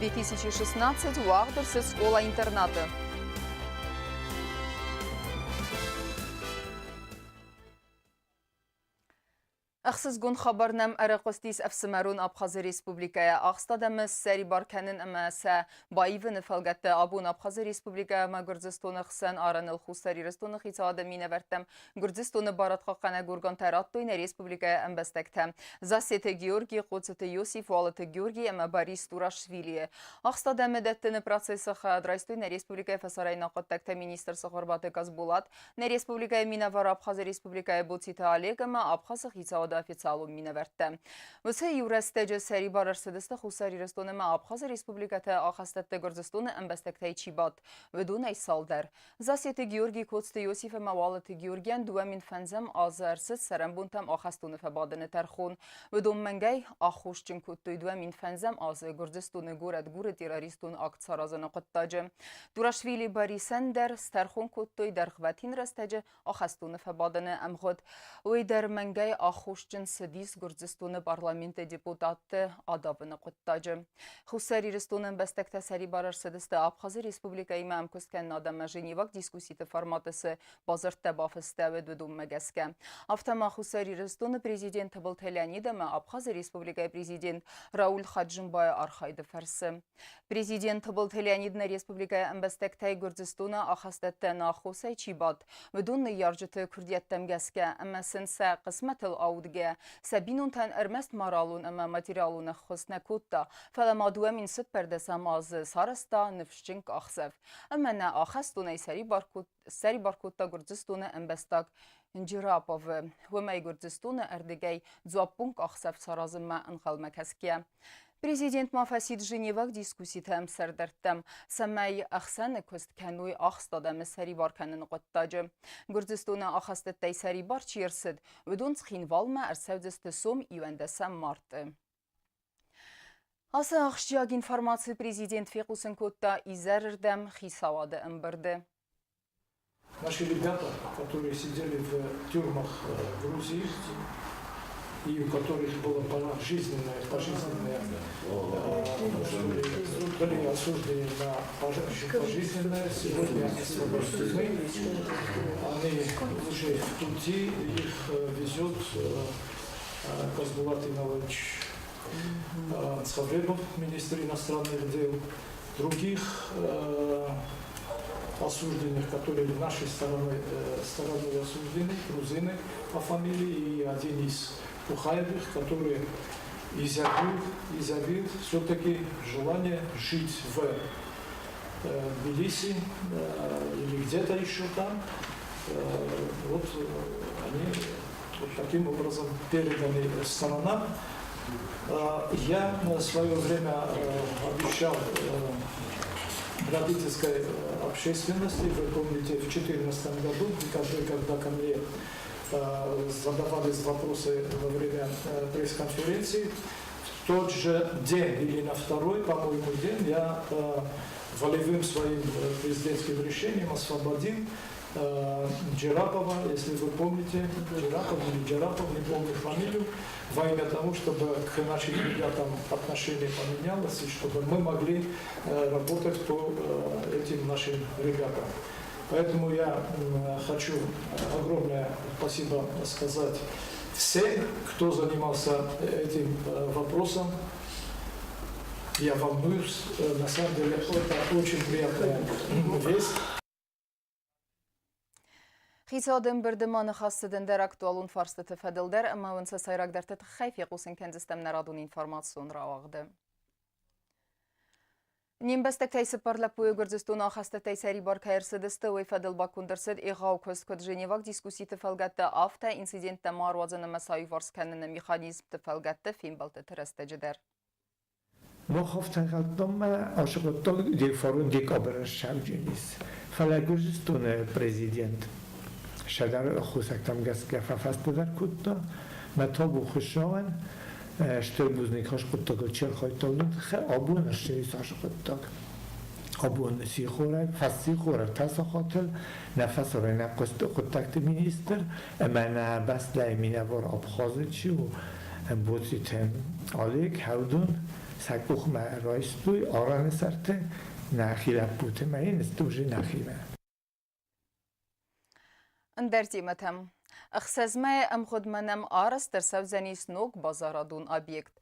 2016 уагъд ӕрцыд скъола-интернаты. Ӕхсызгон хабар нӕм ӕрыхъуыстис ӕфсымӕрон Абхазы Республикӕйӕ. Ахст адӕмы ссӕрибар кӕнын ӕмӕ сӕ баивыны фӕлгӕтты абон Абхазы Республикӕ ӕмӕ Гуырдзыстоны хсӕн арӕныл Хуссар Ирыстоны хицауады минӕвӕрттӕм Гуырдзыстоны барадхъахъхъӕнӕг органтӕ радтой нӕ республикӕйы ӕмбӕстӕгтӕ Зассеты Георги, Хъоцыты Иосиф, Уалыты Георги ӕмӕ Борис Турашвилийы. Ахст адӕмы дӕттыны процессы хайад райстой нӕ республикӕйы фӕсарӕйнаг хъуыддӕгты министр Сыхъуырбаты Казбулат, Нӕ республикӕйы минӕвар Абхазы Республикӕйы Боциты Олег ӕмӕ Абхазы хицауады официалон минӕвӕрттӕ. Уыцы иу рӕстӕджы сӕрибар ӕрцыдысты Хуссар Ирыстон ӕмӕ Абхазы республикӕты ахӕстӕтты Гуырдзыстоны ӕмбӕстӕгтӕй чи бадт, уыдонӕй цалдӕр. Засеты Георгий, Коцты Иосиф ӕмӕ Уалыты Георгийӕн 2005 азы ӕрцыд цӕрӕнбонтӕм ахӕстоны фӕбадыны тӕрхон. Уыдон мӕнгӕй аххосджын кодтой 2005 азы Гуырдзыстоны горӕт Гуры террористон акт саразыны хъуыддаджы. Турашвили Борисӕн дӕр стӕрхон кодтой дӕргъвӕтин рӕстӕджы ахӕстоны фӕбадыны ӕмгъуыд. Уый дӕр мӕнгӕй аххосджын цыдис Гуырдзыстоны парламенты депутатты адавыны хъуыддаджы. Хуссар Ирыстоны ӕмбӕстӕгтӕ сӕрибар ӕрцыдысты Абхазы республикӕимӕ ӕмкуысткӕнынад ӕмӕ Женеваг дискусситы форматы цы бадзырдтӕ бафыстӕуыд, уыдонмӕ гӕсгӕ. Афтӕ ма Хуссар Ирыстоны президент Тыбылты Леонид ӕмӕ Абхазы республикӕйы президент Рауль Хаджимбайы архайды фӕрцы. Президент Тыбылты Леонид нӕ республикӕйы ӕмбӕстӕгтӕй Гуырдзыстоны ахӕстӕттӕн аххосӕй чи бадт, уыдон ныййарджыты куырдиӕттӕм гӕсгӕ ӕмӕ сын сӕ хъысмӕтыл аудгӕ, сӕ бинонтӕн ӕрмӕст моралон ӕмӕ материалон ӕххуыс нӕ кодта, фӕлӕ ма 2014 азы сарӕзта ныфсджын къахдзӕф ӕмӕ нӕ ахӕстонӕй ссӕрибар кодта Гуырдзыстоны ӕмбӕстаг Джираповы. Уымӕй Гуырдзыстоны ӕрдыгӕй дзуаппон къахдзӕф саразынмӕ ӕнхъӕлмӕ кӕсгӕ. Президент ма фӕсидт Женеваг дискусситы ӕмсӕрдӕрттӕм, цӕмӕй ӕхсӕны куыст кӕной ахст адӕмы сӕрибар кӕныны хъуыддаджы. Гуырдзыстоны ахӕстӕттӕй сӕрибар чи ӕрцыд, уыдон Цхинвалмӕ ӕрцӕудзысты сом 11 марты. Ацы ахсджиаг информаци президент фехъусын кодта изӕрырдӕм хицауады ӕмбырды. Наши ребята, которые сидели в тюрьмах Грузии, и у которых было пожизненное, пожизненное, были осуждены на пожизненное, сегодня освобождены. Они уже в пути, их везет Казбулат Иналович Цховребов, министр иностранных дел, других осужденных, которые нашей стороной, стороной осуждены, грузины по фамилии, и один из Кухаевых, который изъявил, изъявил все-таки желание жить в Тбилиси или где-то еще там. Вот они вот таким образом переданы сторонам. Я в свое время обещал родительской общественности, вы помните, в 2014 году, в декабре, когда ко мне задавались вопросы во время пресс-конференции, в тот же день или на второй, по-моему, день я волевым своим президентским решением освободил Джерапова, если вы помните, Джерапов или Джерапов, не помню фамилию, во имя того, чтобы к нашим ребятам отношение поменялось и чтобы мы могли работать по этим нашим ребятам. Поэтому я хочу огромное спасибо сказать всем, кто занимался этим вопросом. Я волнуюсь, на самом деле это очень приятная весть. Хицауады ӕмбырды ма ныхас цыд ӕндӕр актуалон фарстыты фӕдыл дӕр ӕмӕ уын сӕ сӕйрагдӕрты тыххӕй фехъусын кӕндзыстӕм нӕ радон информацион рауагъды. Не мбӕстӕгтӕй цыппар лӕппуйы Гуырдзыстоны ахӕстӕттӕй сӕрибар кӕй ӕрцыдысты, уый фӕдыл баконд ӕрцыд егъау куыст, куыд Женеваг дискусситы фӕлгӕтты, афтӕ инциденттӕ ма ӕруадзын ӕмӕ сӕ аиуварс кӕныны механизмты фӕлгӕтты фембӕлдтыты рӕстӕджы дӕр. Мах ӕфтӕнгъӕлдтам асыгъдтаг фарон декабры ссӕуджын ис. Фӕлӕ Гуырдзыстоны президент сӕдӕр аххосӕгтӕм гӕсгӕ фӕфӕстӕдӕр кодта. Мӕ табу Хуыцауӕн, стыр бузныг хъуыддагыл чи архайдта, уыдон тыххӕй абон ссӕуынц ацы хъуыддаг. Абон сихорӕг, фӕссихорӕг тасахатыл нӕ фӕсарӕйнаг хъуыддӕгты министр ӕмӕ нӕ бӕстӕйы минӕвар Абхазы чи у, Боциты Олег Хӕудун. Сӕ къухмӕ райстой арӕны сӕрты нӕхи лӕппуты мӕ йын стужы нӕхимӕ. Ӕндӕр темӕтӕм. Ӕхсӕз мӕйы ӕмгъуыдмӕ нӕм арӕзт ӕрцӕудзӕнис ног базарадон объект.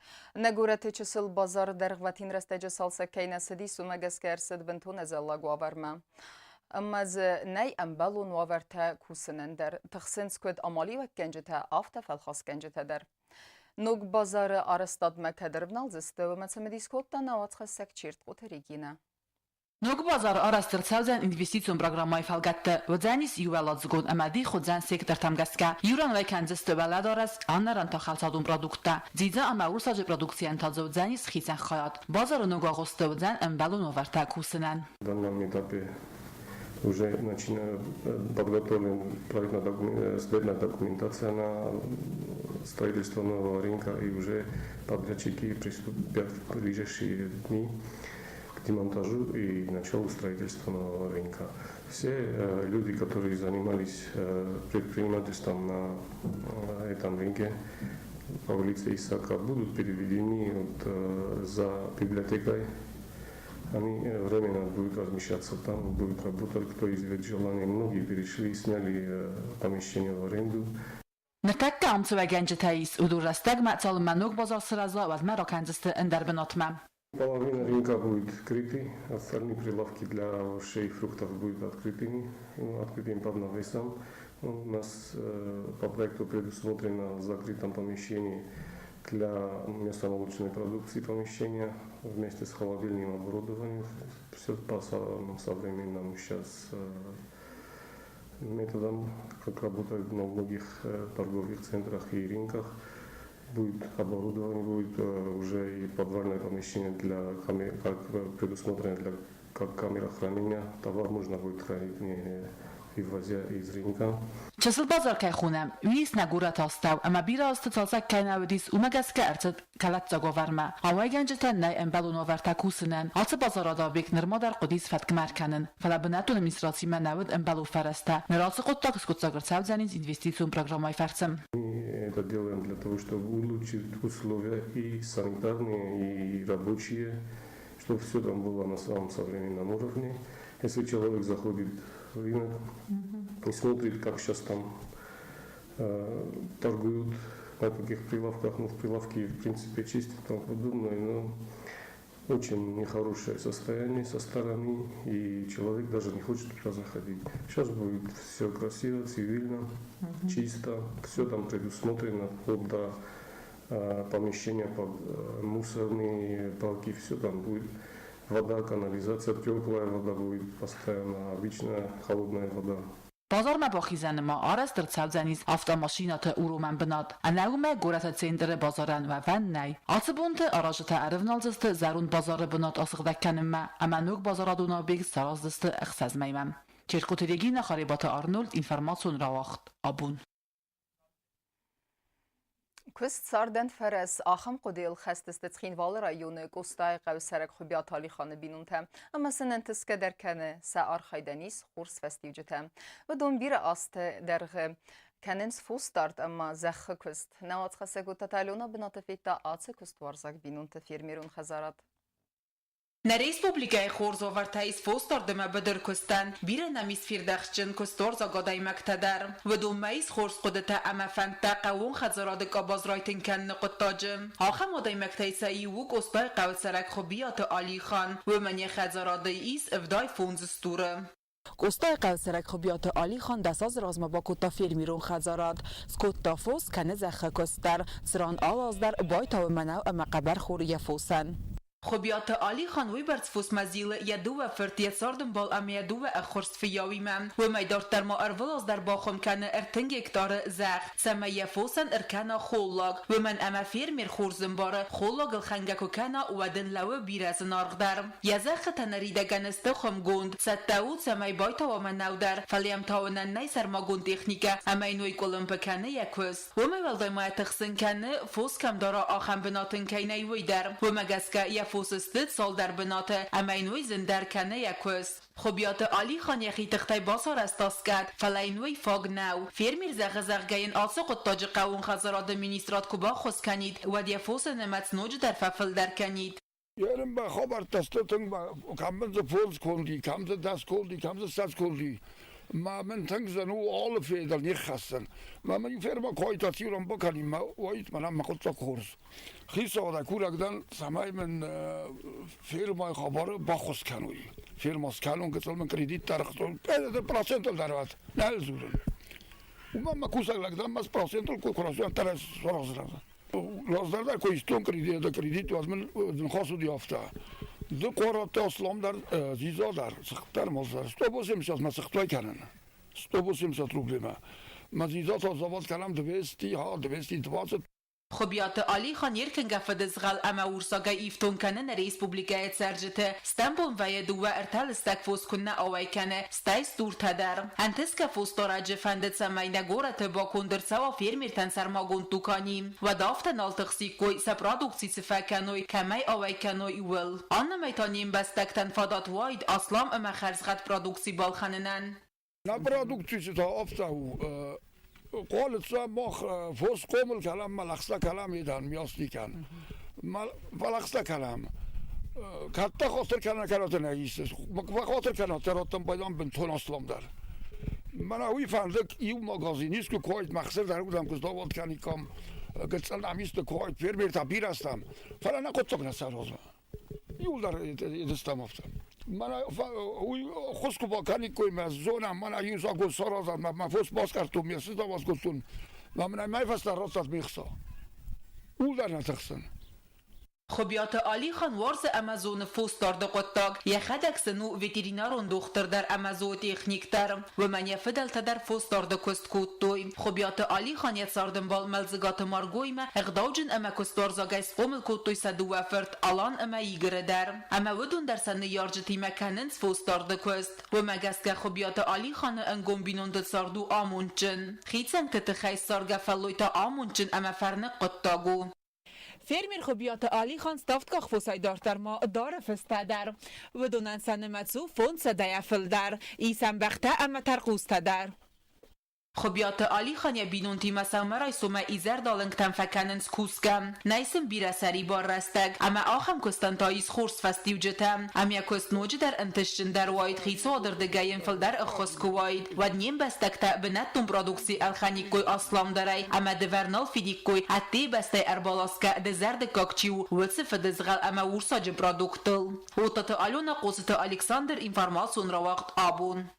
Нӕ горӕты чысыл базар дӕргъвӕтин рӕстӕджы цалцӕг кӕй нӕ цыдис, уымӕ гӕсгӕ ӕрцыд бынтон ӕдзӕллаг уавӕрмӕ. Ӕмӕ дзы нӕй ӕмбӕлон уавӕртӕ кусынӕн дӕр. Тыхсынц куыд амалиуӕггӕнджытӕ, афтӕ фӕлхасгӕнджытӕ дӕр. Ног базары арӕзтадмӕ кӕд ӕрывналдзысты, уымӕ цымыдис кодта нӕ уацхӕссӕг Чертхъоты Регинӕ. Ног базар арӕзт ӕрцӕудзӕн инвестицион программӕйы фӕлгӕтты, уыдзӕнис иуӕладзыгон ӕмӕ дих уыдзӕн сектортӕм гӕсгӕ. Иу ран уӕй кӕндзысты уӕлӕдарӕс, аннӕ ран та хӕлцадон продукттӕ. Дзидза ӕмӕ урсаджы продукцийӕн та дзы уыдзӕнис хицӕн хайад. Базары ног агъуысты уыдзӕн ӕмбӕлон уавӕртӕ кусынӕн. В данном этапе уже начинаю подготовлен проектно-сметная документация на строительство нового рынка, и уже подрядчики приступят в ближайшие дни к демонтажу и началу строительства нового рынка. Все люди, которые занимались предпринимательством на этом рынке по улице Исака, будут переведены вот, за библиотекой. Они временно будут размещаться там, будут работать, кто изъявит желание. Многие перешли, сняли помещение в аренду. Ныртӕккӕ ам цы уӕйгӕнджытӕ ис, уыдон рӕстӕгмӕ, цалынмӕ ног базар сырӕза, уӕдмӕ ракӕндзысты ӕндӕр бынатмӕ. Половина рынка будет крытый, остальные прилавки для овощей и фруктов будут открытыми, ну, открытыми под навесом. У нас по проекту предусмотрено в закрытом помещении для мясомолочной продукции помещения вместе с холодильным оборудованием. Все по самым современному сейчас методам, как работают на многих торговых центрах и рынках. Будет оборудование, будет уже и подвальное помещение для как предусмотрено для как камера хранения. Товар можно будет хранить, не вывозя из рынка. Чысыл базар кӕй хонӕм, уый ис нӕ горӕты астӕу ӕмӕ бирӕ азты цалцӕг кӕй нӕ уыдис, уымӕ гӕсгӕ ӕрцыд кӕлӕддзаг уавӕрмӕ. Ауӕйгӕнджытӕн нӕй ӕмбӕлон уавӕртӕ кусынӕн. Ацы базарады объект нырма дӕр хъуыдис фӕткмӕ ӕркӕнын, фӕлӕ бынӕттон администрацимӕ нӕ уыд ӕмбӕлон фӕрӕзтӕ. Ныр ацы хъуыддаг скъуыддзаг ӕрцӕудзӕнис инвестицион программӕйы фӕрцы. Мы это делаем для того, чтобы улучшить условия и санитарные, и рабочие, чтобы все там было на самом современном уровне. Если человек заходит в рынок и смотрит, как сейчас там торгуют, на каких прилавках, ну, в прилавке, в принципе, чисто и тому подобное, но очень нехорошее состояние со стороны, и человек даже не хочет туда заходить. Сейчас будет все красиво, цивильно, чисто, все там предусмотрено, вплоть до помещения под мусорные баки, все там будет. Вода, канализация, теплая вода будет постоянно, обычная холодная вода. Базармӕ бахизӕны ма арӕзт ӕрцӕудзӕнис автомашинӕты уромӕн бынат. Ӕнӕ уымӕй горӕты центры базарӕн уӕвӕн нӕй. Ацы бонты аразджытӕ ӕрывналдзысты зӕронд базары бынат асыгъдӕг кӕнынмӕ ӕмӕ ног базарадон объект сараздзысты ӕхсӕз мӕймӕ. Черкоты Регина, Харебаты Арнольд, информацион рауагъд Абон. Куыст цардӕн фӕрӕз ахӕм хъуыдыйыл хӕст сты Цхинвалы районы Къостайы хъӕуы цӕрӕг Хуыбиаты Алиханы бинонтӕ ӕмӕ сын ӕнтысгӕ дӕр кӕны, сӕ архайдӕн ис хорз фӕстиуджытӕ. Уыдон бирӕ азты дӕргъы кӕнынц фосдард ӕмӕ зӕххы куыст. Нӕ уацхӕссӕг Уыдтаты Алена бынаты федта ацы куыстуарзаг бинонты фермерон хӕдзарад. Нӕ республикӕйы хорз уавӕртӕ ис фосдард ӕмӕ быдыркуыстӕн, бирӕ нӕм ис фердӕхтджын куыстуарзаг адӕймӕгтӕ дӕр. Уыдонмӕ ис хорз хъуыдытӕ ӕмӕ фӕндтӕ хъӕууон хӕдзарады къабаз райтынг кӕныны хъуыддаджы. Ахӕм адӕймӕгтӕй сӕ иу у Къостайы хъӕуы цӕрӕг Хуыбиаты Алихан. Уымӕн йӕ хӕдзарады ис 75 стуры. Къостайыхъӕуы цӕрӕг Хуыбиаты Алихан 10 азы размӕ бакодта фермерон хӕдзарад. Скодта фос, кӕны зӕххы куыст дӕр, цыран алы аз дӕр байтауы мӕнӕу ӕмӕ хъӕбӕрхор йӕ фосӕн. Хуыбиаты Алихан уыйбӕрц фосмӕ зилы йӕ дыууӕ фырт, йӕ цардӕмбал ӕмӕ йӕ дыууӕ ӕххуырст фыййауимӕ. Уымӕй дарддӕр ма ӕрвылаз дӕр бахуым кӕны 30 гектары зӕхх, цӕмӕй йӕ фосӕн ӕркӕна холлаг. Уымӕн ӕмӕ фермер хорз ӕмбары, холлагыл хӕнгӕ куы кӕна, уӕд ын лӕууы бирӕ зынаргъдӕр. Йӕ зӕххытӕ ныридӕгӕн сты хуымгонд, цӕттӕ у, цӕмӕй байтауа мӕнӕу дӕр, фӕлӕ йӕм тауынӕн нӕй сӕрмагонд техникӕ ӕмӕ йын уый къуылымпы кӕны йӕ куыст. Уымӕй уӕлдай ма йӕ тыхсын кӕны, фос кӕм дара, ахӕм бынат ын кӕй нӕй, уый дӕр. Уымӕ гӕсгӕ йӕ фос сты цалдӕр бынаты ӕмӕ йын уый зындӕр кӕны йӕ куыст. Хуыбиаты Алихан йӕхи тыхтӕй бацарӕзта скъӕт, фӕлӕ йын уый фаг нӕу. Фермер зӕгъы, зӕгъгӕ йын ацы хъуыддаджы хъӕууон хӕдзарады министрад куы баххуыс кӕнид, уӕд йӕ фосы нымӕц ноджыдӕр фӕфылдӕр кӕнид. Ерын хабӕрттӕ сты тынг, кӕм мын дзы фондз конди, кӕм дзы 10 конди, кӕм дзы 20 конди. Ма мын тынг зын у алы федыл не ххӕссын. Ма мын иу фермӕ койта циурон бакӕнин, ма уаид мӕнӕн мӕ хъуыддаг хорз. Хицауадӕй курӕг дӕн, цӕмӕй мын фермӕйы хабары баххуыс кӕной. Фермӕ скӕнон, гыццыл мын кредит дӕр процентыл дӕр уӕд, нал дзурын. Уымӕн мӕ кусӕг лӕг дӕн, мӕ процентыл куы рацу, ӕндӕр ӕз сараздзынӕн. Раздӕр дӕр куы истон кредит, кредит уӕд мын ныхас уыди афтӕ. Ды къоратты асламдӕр дзидза дӕр, цыхт дӕр ма дӕр. 180 мӕ цыхтӕй кӕнын. 180 рублемӕ. Мӕ дзидза та завод кӕнӕм 200, ха, 220. Хуыбиаты Алихан йе ркӕнгӕ фыдызгъӕл ӕмӕ урсагӕй ифтонг кӕны нӕ республикӕйы цӕрджыты. Стӕм бон вӕййы дыууӕ-ӕртӕ лыстӕг фос куыннӕ ауӕй кӕны, стӕй стуртӕ дӕр. Ӕнтысгӕ фосдарӕджы фӕнды, цӕмӕй нӕ горӕты баконд ӕрцӕуа фермертӕн сӕрмагонд дукани. Уӕд афтӕ нал тыхсиккой, сӕ продукци цы фӕкӕной, кӕмӕй ауӕй кӕной, ууыл. Аннӕмӕй та не мбӕстӕгтӕн фадат уаид аслам ӕмӕ хӕрзгъӕд продукци балхӕнынӕн. Нӕ продукци та афтӕ у, хъуалыца мах фос хъомыл кӕнӕм, мӕлӕхстӕ кӕнӕм едан миасникӕн. Мӕлӕхстӕ кӕнӕм. Кӕддӕр хатыр кӕнӕ кӕнӕ нӕ ис. Хатыр кӕнӕ тӕрӕттӕн пайдан бынтон асламдӕр. Мӕнӕ уый фӕнды иу магазин искуы куы уаид, мах дӕр уыдам куы сдавод кӕниккам, гыццыл нӕм исты куы уаид, фермертӕ бирӕ стӕм, фӕлӕ нӕ хъуыддаг нӕ саразы. Иуылдӕр едыстӕм афтӕ. Мӕнӕ уый ххуыс куы бакӕниккой мӕ зонӕм, мӕнӕ иу закон саразӕм, мӕ фос баскъӕрдтон, ме сыдӕ баскодтон, мӕ мын ӕй фӕстӕ раттат ме хца. Ууыл дӕр нӕ тыхсын. Хуыбиаты Алихан уарзы ӕмӕ зоны фосдарды хъуыддаг. Йӕхӕдӕг сын у ветеринарон дохтыр дӕр ӕмӕ зоотехник дӕр. Уымӕн йӕ фыдӕлтӕ дӕр фосдарды куыст кодтой. Хуыбиаты Алихан йӕ цардӕмбал Мӕлдзыгаты Маргоимӕ ӕгъдауджын ӕмӕ куыстуарзагӕй схъомыл кодтой сӕ дыууӕ фырт Алан ӕмӕ Игоры дӕр. Ӕмӕ уыдон дӕр сӕ ныййарджытимӕ кӕнынц фосдарды куыст. Уымӕ гӕсгӕ Хуыбиаты Алиханы ӕнгом бинонты цард у амондджын. Хицӕнты тыххӕй ссаргӕ фӕллой та амондджын ӕмӕ фӕрныг хъуыддаг у. Фермер Хуыбиаты Алихан ставдкъах фосӕй дарддӕр ма дары фыстӕ дӕр. Уыдонӕн сӕ нымӕц у фондзсӕдӕйӕ фылдӕр. Ис ӕм бӕхтӕ ӕмӕ тӕрхъустӕ дӕр. Хуыбиаты Алихан йӕ бинонтимӕ сӕумӕрайсомӕй изӕрдалынгтӕм фӕкӕнынц кусгӕ. Нӕй сын бирӕ сӕрибар рӕстӕг, ӕмӕ ахӕм куыстӕн та ис хорз фӕстиуджытӕ. Ам йӕ куыст ноджыдӕр ӕнтыстджындӕр уаид, хицауады рдыгӕй йын фылдӕр ӕххуыс куы уаид, уӕд не мбӕстӕгтӕ бынӕттон продукци ӕлхӕниккой асламдӕрӕй ӕмӕ дывӕр нал фидиккой, ӕддейы бӕстӕй ӕрбаласгӕ дызӕрдыггаг чи у, уыцы фыдызгъӕл ӕмӕ урсаджы продукттыл. Оттаты Алена, Хъоцыты Александр, информацион рауагъд «Абон».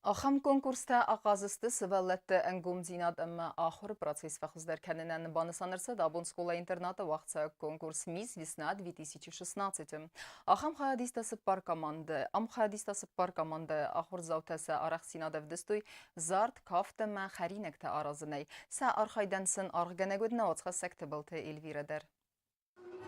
Ахӕм конкурстӕ ахъаз сты сывӕллӕтты ӕнгомдзинад ӕмӕ ахуыры процесс фӕхуыздӕр кӕнынӕн. Банысан ӕрцыд абон скъола-интернаты уагъдцӕуӕг конкурс «Мисс Весна-2016». Ахӕм хайадисттӕ цыппар командӕ, ам хайадисттӕ цыппар командӕ ахуырдзаутӕ сӕ арӕхстдзинад ӕвдыстой зард, кафт ӕмӕ хӕринӕгтӕ аразынӕй. Сӕ архайдӕн сын аргъгӕнӕг уыд нӕ уацхӕссӕг Тыбылты Эльвирӕ дӕр.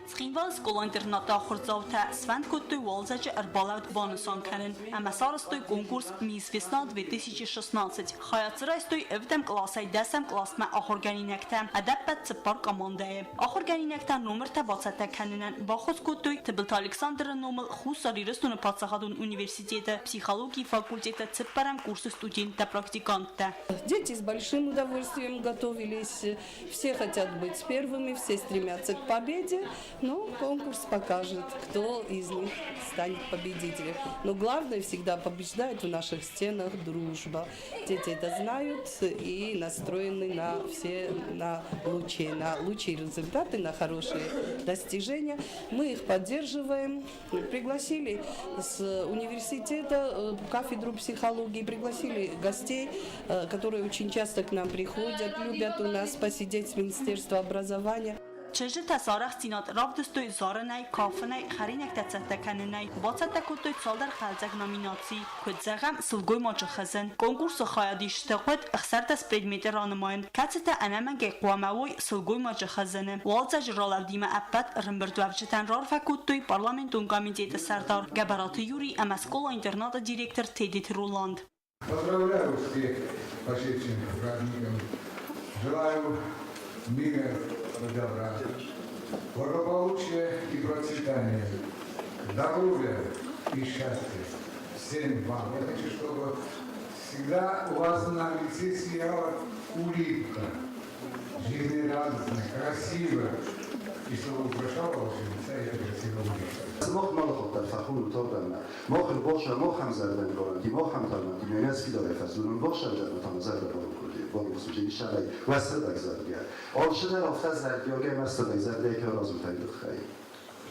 Цхинвалы скъола-интернаты ахуырдзаутӕ сфӕнд кодтой уалдзӕджы ӕрбалӕуд банысан кӕнын ӕмӕ сарӕзтой конкурс «Мисс Весна-2016». Хайад дзы райстой ӕвдӕм къласӕй дӕсӕм къласмӕ ахуыргӕнинӕгтӕ, ӕдӕппӕт цыппар командӕйы. Ахуыргӕнинӕгтӕ номыртӕ бацӕттӕ кӕнынӕн баххуыс кодтой Тыбылты Александры номыл Хуссар Ирыстоны паддзахадон университеты психологийы факультеты цыппӕрӕм курсы студенттӕ-практиканттӕ. Дети с большим удовольствием готовились. Все хотят быть первыми, все стремятся к победе, но конкурс покажет, кто из них станет победителем. Но главное всегда побеждает в наших стенах дружба. Дети это знают и настроены на все на лучшие результаты, на хорошие достижения. Мы их поддерживаем. Пригласили с университета кафедру психологии, пригласили гостей, которые очень часто к нам приходят, любят у нас посидеть с Министерства образования. Чызджытӕ сӕ арӕхстдзинад равдыстой зарынӕй, кафынӕй, хӕринӕгтӕ цӕттӕ кӕнынӕй, бацӕттӕ кодтой цалдӕр хъӕлдзӕг номинацийы, куыд зӕгъӕм, сылгоймаджы хызын. Конкурсы хайадисджытӕ хъуыд 16 предметы ранымайын, кӕцытӕ ӕнӕмӕнгӕй хъуамӕ уой сылгоймаджы хызыны. Уалдзӕджы ралӕудимӕ ӕппӕт ӕрӕмбырдуӕвджытӕн раарфӕ кодтой парламентон комитеты сӕрдар Гӕбӕраты Юрий ӕмӕ скъола-интернаты директор Тедеты Роланд. Поздравляю всех прошедшим праздником. Желаю мира и добра, благополучия и процветания, здоровья и счастья всем вам. Я хочу, чтобы всегда у вас на лице сияла улыбка, жизнерадостная, красивая. И чтобы украшала ваше лица я красиво выглядела. Мах малахоттар фахун торданна. Мах боша махам зардан гаранти махам тарнати мянецки дare фазурun боша жарнатам зарда бару курди. Бару сужи шалай васадаг заргя. Олшыдар афта заргя мастадаг заргя ки разум тайдых хай.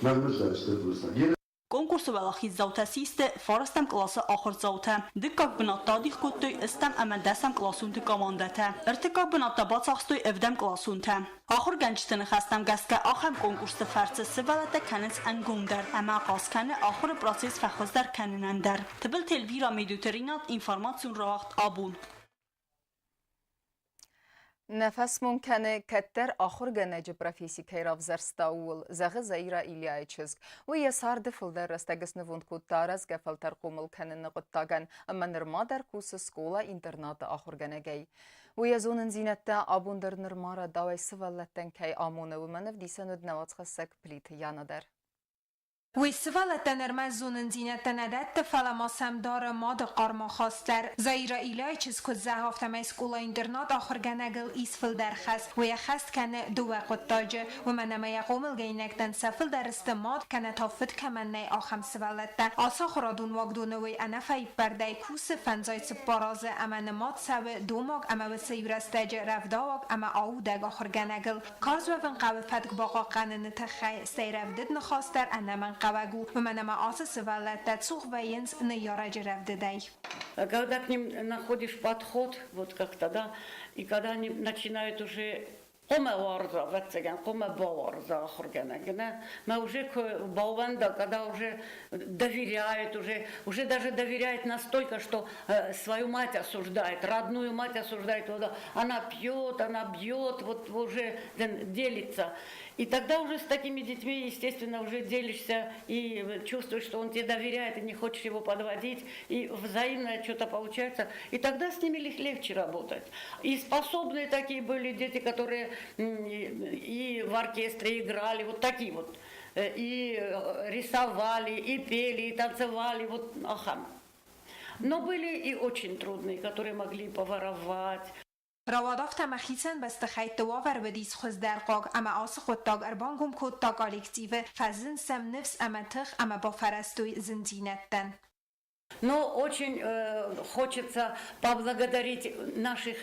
Мамнуж дарышты бузна. Конкурсы уӕлахиздзаутӕ систы фарӕстӕм къласы ахуырдзаутӕ. Дыккаг бынат та адих кодтой ӕстӕм ӕмӕ дӕсӕм къласонты командӕтӕ. Ӕртыккаг бынат та бацахстой ӕвдӕм къласонтӕ. Ахуыргӕнджыты ныхӕстӕм гӕсгӕ ахӕм конкурсты фӕрцы сывӕллӕттӕ кӕнынц ӕнгомдӕр ӕмӕ ахъаз кӕны ахуыры процесс фӕхуыздӕр кӕнынӕн дӕр. Тыбылты Эльвира, Медуты Ринат, информацион рауагъд Абон. Нӕ фӕсмон кӕны, кӕддӕр ахуыргӕнӕджы професси кӕй равзӕрста, ууыл, зӕгъы Заира Ильяйы чызг. Уый йӕ царды фылдӕр рӕстӕг снывонд кодта рӕзгӕ фӕлтӕр хъомыл кӕныны хъуыддагӕн ӕмӕ нырма дӕр кусы скъола-интернаты ахуыргӕнӕгӕй. Уый йӕ зонындзинӕдтӕ абон дӕр нырма рӕдауӕй сывӕллӕттӕн кӕй амоны, уымӕн ӕвдисӕн уыд нӕ уацхӕссӕг Плиты Яна дӕр. Уый сывӕллӕттӕн ӕрмӕст зонындзинӕдтӕ нӕ дӕтты, фӕлӕ ма сӕм дары мады хъарм ахаст дӕр. Заира Ильяйы чызг куыд зӕгъы, афтӕмӕй скъола-интернат ахуыргӕнӕгыл ис фылдӕр хӕс. Уый ӕххӕст кӕны дыууӕ хъуыддаджы, уымӕн ӕмӕ йӕ хъомылгӕнинӕгтӕн сӕ фылдӕр сты мад, кӕнӕ та фыд кӕмӕн нӕй, ахӕм сывӕллӕттӕ. Ацы ахуырадон уагдоны уый ӕнӕфӕиппӕрдӕй кусы фӕндзай цыппар азы ӕмӕ нымад цӕуы домаг ӕмӕ уыцы иурӕстӕджы рӕвдауаг ӕмӕ аудӕг ахуыргӕнӕгыл. Карз уӕвын хъӕуы фӕтк бахъахъхъӕныны тыххӕй, стӕй рӕвдыд ныхас дӕр ӕнӕмӕнгхъӕуӕг у, уымӕн ӕмӕ ацы сывӕллӕттӕ цух вӕййынц ныййарӕджы рӕвдыдӕй. Когда к ним находишь подход, вот как-то, да, и когда они начинают уже хъуамӕ уарза, ӕвӕццӕгӕн, хъуамӕ бауарза ахуыргӕнӕг, нӕ? Мӕ уже баууӕнда, когда уже доверяет, уже даже доверяет настолько, что свою мать осуждает, родную мать осуждает, вот, она пьет, она бьет, вот уже делится. И тогда уже с такими детьми, естественно, уже делишься и чувствуешь, что он тебе доверяет, и не хочешь его подводить, и взаимно что-то получается. И тогда с ними легче работать. И способные такие были дети, которые и в оркестре играли, вот такие вот. И рисовали, и пели, и танцевали, вот, ага. Но были и очень трудные, которые могли поворовать. Рауад афтӕ ӕмӕ хицӕн бӕстыхӕйтты уавӕр уыдис хуыздӕрхъуаг ӕмӕ ацы хъуыддаг ӕрбангом кодта коллективы, фӕзынд сӕм ныфс ӕмӕ тых ӕмӕ бафӕрӕзтой зындзинӕдтӕн. Но очень хочется поблагодарить наших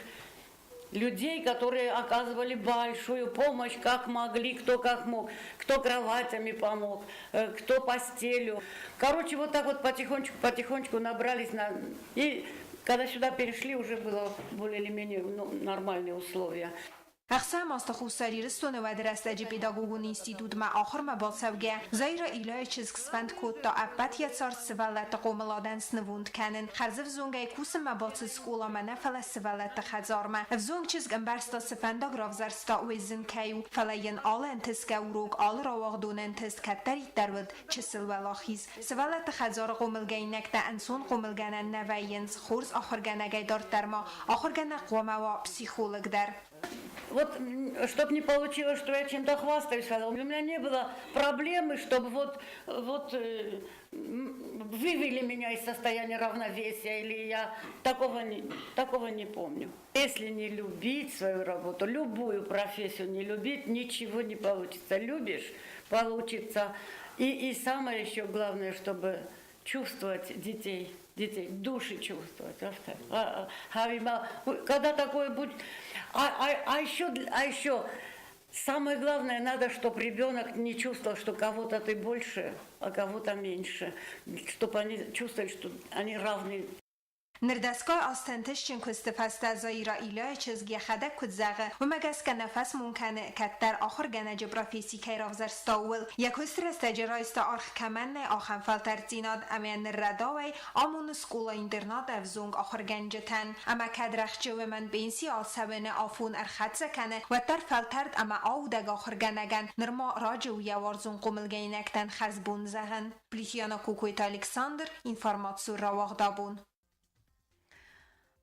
людей, которые оказывали большую помощь, как могли, кто как мог, кто кроватями помог, кто постелью. Короче, вот так вот потихонечку, потихонечку набрались на... И когда сюда перешли, уже было более или менее, ну, нормальные условия. Ӕхсӕм азты Хуссар Ирыстоны уӕды рӕстӕджы педагогон институтмӕ ахуырмӕ бацӕугӕ, Заира Ильяйы чызг сфӕнд кодта ӕппӕт йӕ цард сывӕллӕтты хъомыладӕн снывонд кӕнын. Хӕрзӕвзонгӕй кусынмӕ бацыд скъоламӕ нӕ, фӕлӕ сывӕллӕтты хӕдзармӕ. Ӕвзонг чызг ӕмбӕрста, цы фӕндаг равзӕрста, уый зын кӕй у, фӕлӕ йын алы ӕнтысгӕ урок, алы рауагъдон ӕнтыст кӕддӕриддӕр уыд чысыл уӕлахиз. Сывӕллӕтты хӕдзары хъомылгӕнинӕгтӕ ӕнцон хъомылгӕнӕн нӕ вӕййынц, хорз ахуыргӕнӕгӕй дарддӕр ма ахуыргӕнӕг хъуамӕ уа психолог дӕр. Вот, чтобы не получилось, что я чем-то хвастаюсь, у меня не было проблемы, чтобы вот вывели меня из состояния равновесия, или я такого не помню. Если не любить свою работу, любую профессию не любить, ничего не получится. Любишь – получится. И самое еще главное, чтобы чувствовать детей, детей, души чувствовать. Когда такое будет... А еще самое главное, надо, чтобы ребенок не чувствовал, что кого-то ты больше, а кого-то меньше. Чтобы они чувствовали, что они равны. Ныр дӕсгай азты ӕнтыстджын куысты фӕстӕ Заира Ильяйы чызг йӕхӕдӕг куыд зӕгъы, уымӕ гӕсгӕ нӕ фӕсмон кӕны, кӕддӕр ахуыргӕнӕджы професси кӕй равзӕрста, ууыл. Йӕ куысты рӕстӕджы райста аргъ кӕмӕн нӕй, ахӕм фӕлтӕрддзинад ӕмӕ ныр рӕдауӕй амоны скъола-интернат ӕвзонг ахуыргӕнджытӕн. Ӕмӕ кӕд рӕхджы уымӕн пенси ацӕуыны афон ӕрхӕццӕ кӕны, уӕддӕр фӕлтӕрд ӕмӕ аудӕг ахуыргӕнӕгӕн нырма раджы у йӕ уарзон хъомылгӕнинӕгтӕн хӕрзбон зӕгъын. Плиты Яна, Кокойты Александр, информацион рауагъд Абон.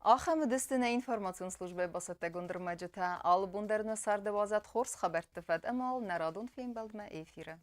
Ахӕм уыдысты нӕ информацион службӕйы бацӕттӕгонд ӕрмӕджытӕ. Алы бон дӕр нӕ царды уадзӕд хорз хабӕртты фӕд ӕмӕ нӕ радон фембӕлдмӕ эфиры.